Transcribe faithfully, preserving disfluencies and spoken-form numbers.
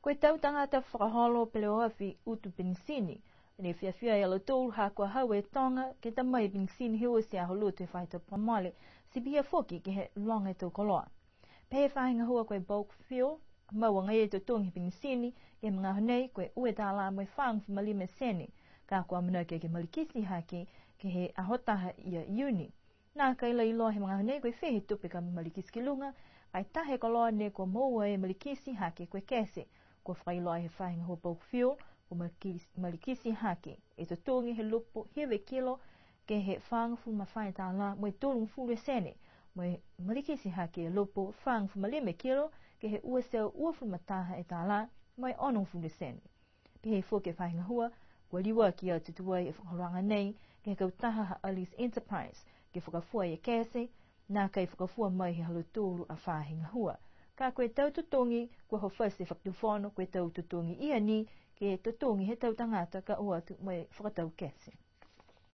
Ko e tau tagata fakaholo peleoafi utu penisini, ne fiafia e lautolu ha kua hau e toga ke ta mai e penisini he oti e aho Lotu he faahi tapu kua mole, ti pihia foki ke he loga e tau koloa. Pehē e faahi gahua ko e bulk fuel, mau agaia e totogi he penisini ke he magaaho nei, ko e ua e tālā mo e fagofulu ma lima e sene, ka kua amanaki ke malikiti hake ke he aho taha ia Iuni. Nākai la iloa he magaaho nei ko e fē e tupe ka malikiti ki luga, ka e taha e koloa ne kua moua e malikiti hake ko e kese. Kua fakailoa he faahi gahua bulk fuel, kua malikiti, malikiti hake e totogi he lupo hiva e kilo ke he fagofulu ma fā e tālā mo e tolugofulu e sene, mo e malikiti hake e lupo fagofulu ma lima e kilo ke he ua e teau uafulu ma taha e tālā mo e onogofulu e sene. Pehē foki e faahi gahua, kua liuaki atu tuai e fakaholoaga nei ke he kautaha ha Alice Enterprise ke fakafua e kese, nākai fakafua mai he ha lautolu a faahi gahua. Ka ko e tau totogi, kua hofasi e Fakatufono, ko e tau totogi ia ni ke totogi he tau tagata ka o atu mo e fakatau kese.